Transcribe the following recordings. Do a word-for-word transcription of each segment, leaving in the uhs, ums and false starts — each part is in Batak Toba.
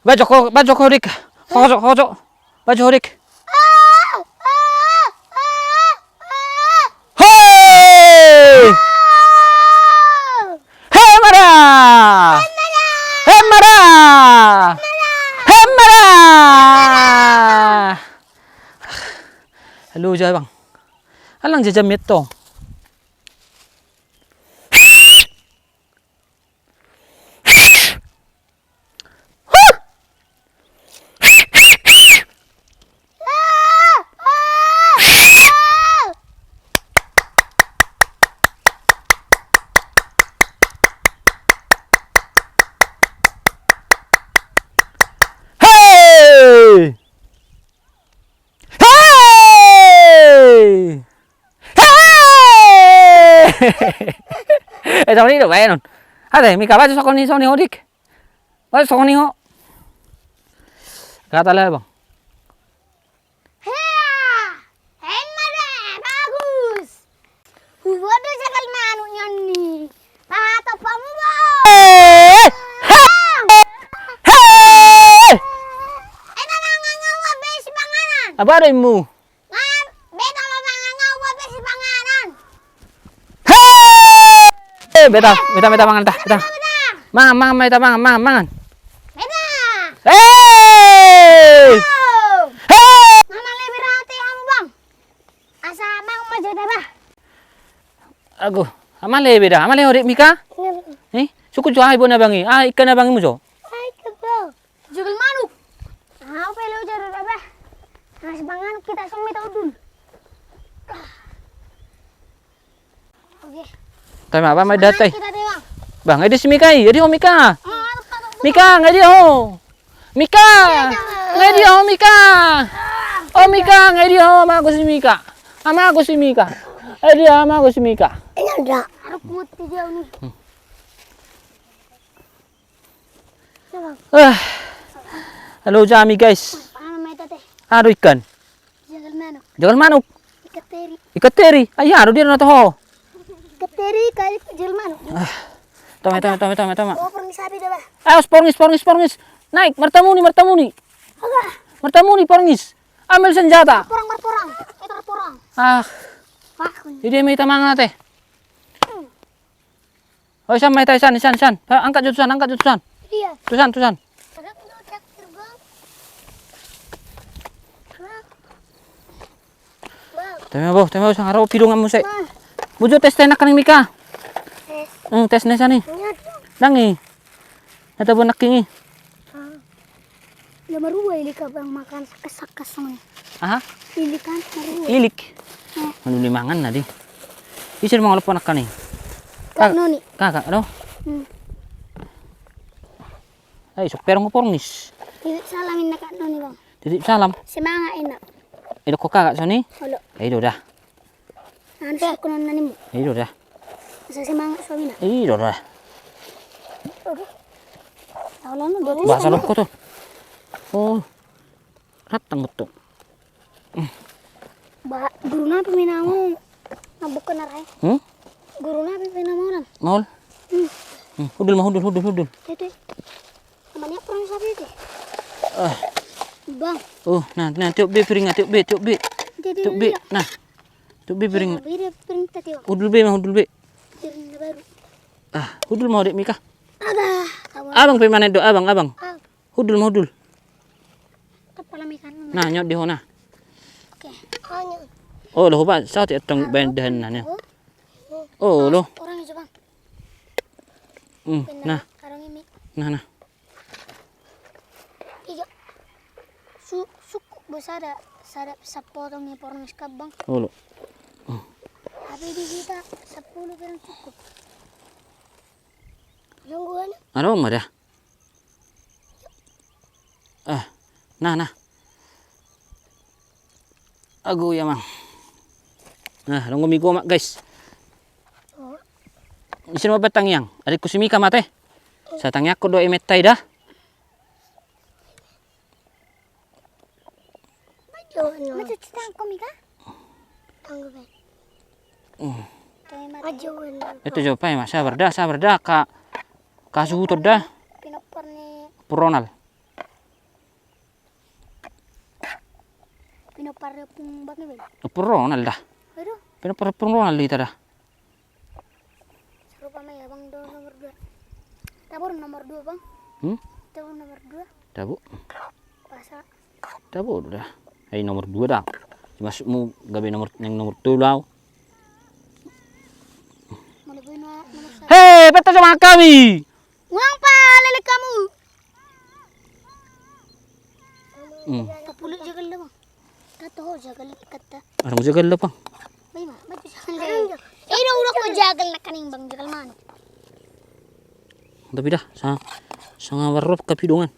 Bajo ho, bajo ho, Dik. Hojo, hojo. Bajo ho, Dik. Hei! Hei, mara! Hei, mara! Hei, mara! Halo, jabang. Alang jajam meto. Hei! Hei! Hei! Eh, songon i do baenon. Ate, Mika, baen songon i, songon i ho, Dik. Baen songon i ho. Kata lah, Bang. Hea! Emma da, bagus. Huboan do jagal manuk nion ni. Pahatop hamu, Bang. Eh! Hei! Hei! Emma mangan ngau be sipanganan. Apa adonmu? Beta ma mangan, ngau be sipanganan. Hei! Beta, beta, beta mangan, beta, beta. Mangan, mangan, beta, mangan, mangan, mangan. Beta. Hei! Hei! Mama lebih rate hamu, Bang. Asa mangan ma jo da, bah. Ago, ama lebe da, ama lebe ho, Dik, Mika. Ih, sukut jo aha ibana, Bang, i. Ah, ikan abang imu jo. Ai, kebal. Jagal manuk. Au pe lo jaro da, bah. Nasi pangan kita song mita udun. Oke. Tama apa mai datai? Kita dewang. Bang, edi si Mika i, edi ho Mika. Mika, ngai dia ho. Mika, ngai dia ho Mika. Oh Mika, ngai dia ho, ama ago si Mika. Ama ago si Mika. Ngai dia ama ago si Mika. Ini ada. Aruk muti dia ni. Ah. Halo jami, guys. Ado ikan. Jagal manuk. Jagal manuk. Ikan teri. Ikan teri. Ai ado dia na toho. Ikan teri kali jagal manuk. Ah. Tama, tama, tama, tama, tama. Oh, porngis sapi dah, bah. Ayo, porngis, porngis, porngis. Naik, martamuni, martamuni. Martamuni, porngis. Ambil senjata. Porang, porang. Itu porang. Ah. Jadi mita mangan ate. Oh, sian ma hita, sian, sian, sian. Angkat jo tu sian, angkat jo tu sian. Iya. Tu sian, tu sian. Tama bo, tama bo, sanga ro pidongan muse. Bujur tes tenak kan Mika. Tes. Hmm, tes ne sani. Dang i. Nata bo naking i. Dia marua ilik abang makan sakas-sakas songon i. Aha? Ilik kan marua. Ilik. Manu ni mangan na di. Ise mangalop anak kan i. Kak Noni. Kakak do. Hmm. Ai sok perong porngis. Titip salam inna Kak Noni bang. Titip salam. Semangat inna. Idok ko kakak soni. Olo. Ai do dah. Anu sukun nanimu. Ai do dah. Asa semangat suamina. Ai do dah. Oke. Bahasa lokko tu. Oh. Hatang betul. Ba guru na pe mina mau. Nabuk kena rai. Hmm? Guru na pe mina mau nan. Maul. Hmm. Hudul ma hudul hudul hudul. Itu. Namanya perang sapi itu. Ah. Bang. Oh, nah, nah, tiup be piring, tiup be, tiup be. Tiup be. Nah. Tiup be piring. Beda piring tadi, Bang. Hudul be ma hudul be. Piring baru. Ah, hudul ma hudul Mika. Abang pe mana do abang, abang. Hudul ma hudul. Kepala Mika. Nah, nyot di hona. Oke. Oh, lo hoba saut ya tong baen dahan nah. Oh, lo. Orang itu, Bang. Hmm, nah. Nah, nah. Ijo. Su sukuk do sada sada sapotong ni porong sekabang. Olo. Tapi di kita sepuluh bilang cukup. Nungguan. Aro ma dah. Ah, nah nah. Ago ya mang. Nah, nunggu migo mak guys. Isi ma batang yang. Adikku si Mika mate. Sa tangiangkon do i metta i da. Macuci tangko Mika. Itu jo paima sabar da, sabar da ka. Kasuhuton da. Pinopor ni. Puronal. Pinompar ni Ompung Bang Iben. Ompung Ronald da. Aduh. Pinompar Ompung Ronald hita da. Sarupa ma i, Bang, do nomor dua. Tabo do nomor dua, Bang. Hmm? Tabo nomor dua. Tabo. Puasa. Tabo do da. Ai nomor dua da. Masukmu gabe nomor, naeng nomor tolu au. Mulai boy no, nomor satu. Hei, peta sama kami. Uang pa lele kamu. Hmm. Tapuluk jagal da, Bang. Kata ho jagal, kata. Adong jagal da, Bang. Baik, Bang. Baik, jagal da. Eh, udah, udah, ko jagal nangkaning, Bang, jagal manuk. Tapi da, sa-, sanga warrop kapi dongan.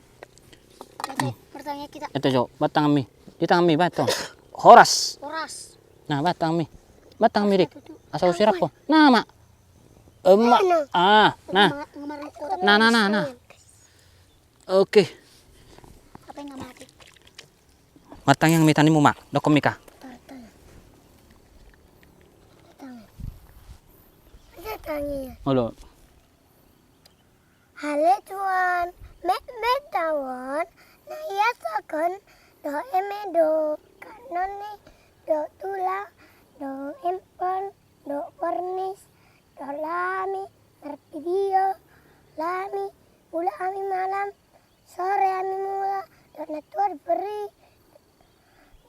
Oke, hmm. Pertanyaan kita. Itu, Jo, bat tanganmi. Di tanganmi, bat, Tom. Horas. Horas. Nah, bat tanganmi. Bat tanganmi, Dik. Apa tuh? Asa usirap ko. Nah, Mak. Eh, Mak. Nah. Ah, nah. Ngemar-, ngemar-, ngemar-, nah, nah, nah, nah. Oke. Apa yang nggak mati? Bat tangiang ma tanganmu, Mak. Dokkon ma i, Ka. Bat tangiang. Bat tangiang. Bat tangiang. Olo. Ale Tuhan, metmet do on, na iasahon dohot eme dohot noni, dohot tulang, dohot empon, dohot borngin, dohot lami, marpidio, lami, mulak hami malam, sore hami mulak, dohot natuatua,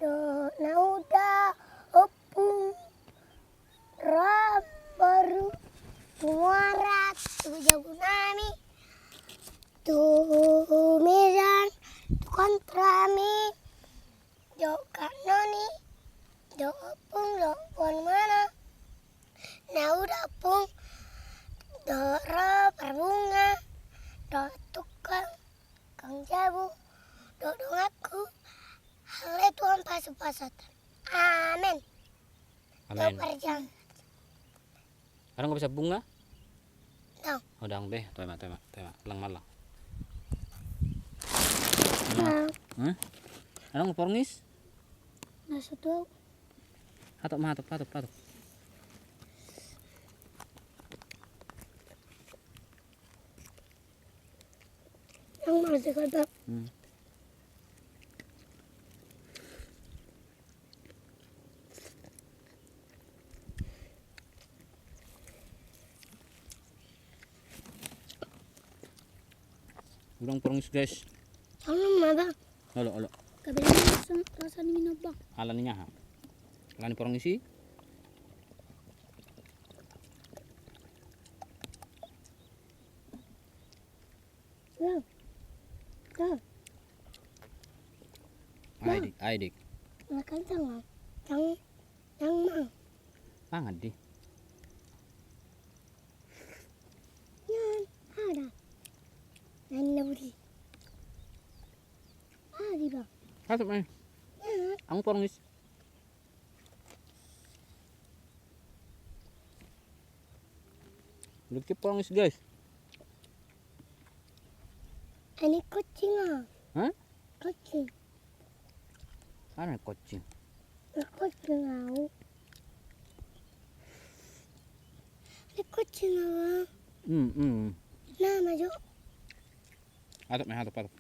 dohot nauda, ompung, ro, boru, tu muara, tu jabu nami, tu Medan, tu kontra nami, dohot noni, dohot ompung, dohot bona, nauda, ompung, dohot ro, parbunga, dohot tukang, tukang jabu, dohot donganku, ale Tuhan pasupasu hita. Amen. Amen. Dohot parjang. Adong gabe sabunga? Adong. Oh, adong be. Toe ma, toe ma, toe ma. Lang ma, lang. Nah. Hah? Adong porngis? Nah, satu. Hatop ma, hatop, hatop, hatop. Yang masih kata. Hmm. Adong porngis, guys. Olo ma, Bang. Olo, olo. Gabe rasa, rasa ni mina, Bang. Ala ni aha? Ala ni porngis i. Bang. Bang. Ai, Dik, ai, Dik. Makan tangan. Tangan. Tangan, Mang. Pangan, Dik. Yan, ada. Yan, na budi. Ada, Bang. Masuk, Mang. Yan. Adong porngis. Dikit porngis, guys. Ini kucing, ah. Hah? Kucing. Mana kucing? Ini kucing, ah. Ini kucing, ah. Hmm, hmm. Nah, maju. Hatop ma, hatop, hatop.